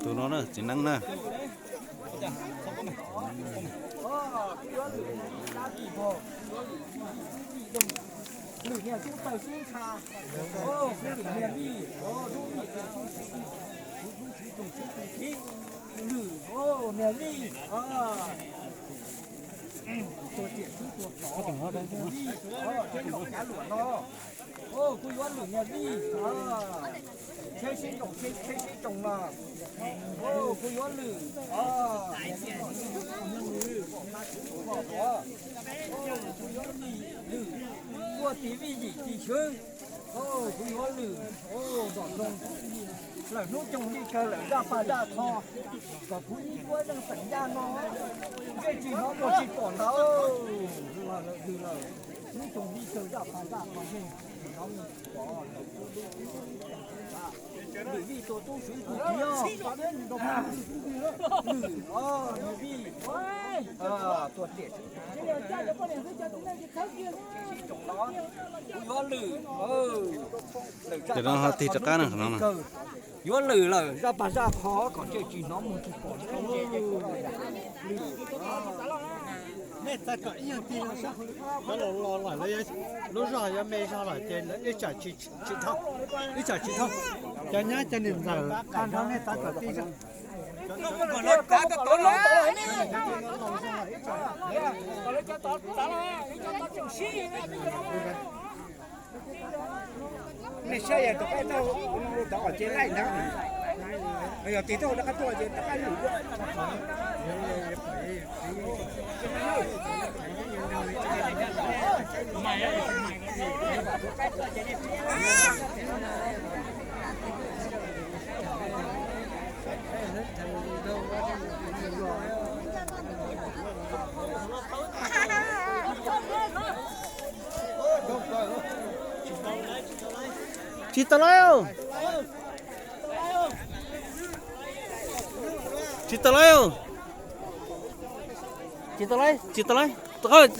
Tus no na, txiv neeb na. Lwm niag tub taw sib ntsha, lwm niag vij, lwm niag vij, tua tiam tub tua tod, vij, tsheb laum kav luam no, kuv yuav lwm niag vij, tsheb sib nraus, tsheb sib tsoo no, kuv yuav lwm, kuv yuav lwm, kuv yuav tis vij yim tis swb, kuv yuav lwm, zom zoo, lawm hnub coog lij kawg lawm zaj pag zaj qho, kom kuv ib puab zeej xeem ncaj no, ntsej tsis hnov muag tsis pom ntawd, lwm lawm, hnub coog lij kawg zaj pag zaj qho, ntsej tsis hnov muag tsis pom, lwm vij tua tub swv tus tiag, lwm, lwm vij, tua tiam, kuv yuav lwm, lwm zaj pag zaj qho, hnub coog lij kawg, yuav lwm lawm zaj pag zaj qho kom ntsej tsis hnov muag tsis pom. Nej txais kom ib nyuag tig los saib, cov laus los lawm, lub zog yuav me zog lawm ces ib tsam tsis dhau, ib tsam tsis dhau. Cov nyab cov niam ntxawm tag nrho nej txais kom tig zog. Nej saib yog rov qab tau tov ces laij ntag, yog tig tau rov qab tuaj ces rov qab lwm. Tsis tau laib. Tsis tau laib. Tsis tau laib, tsis tau laib.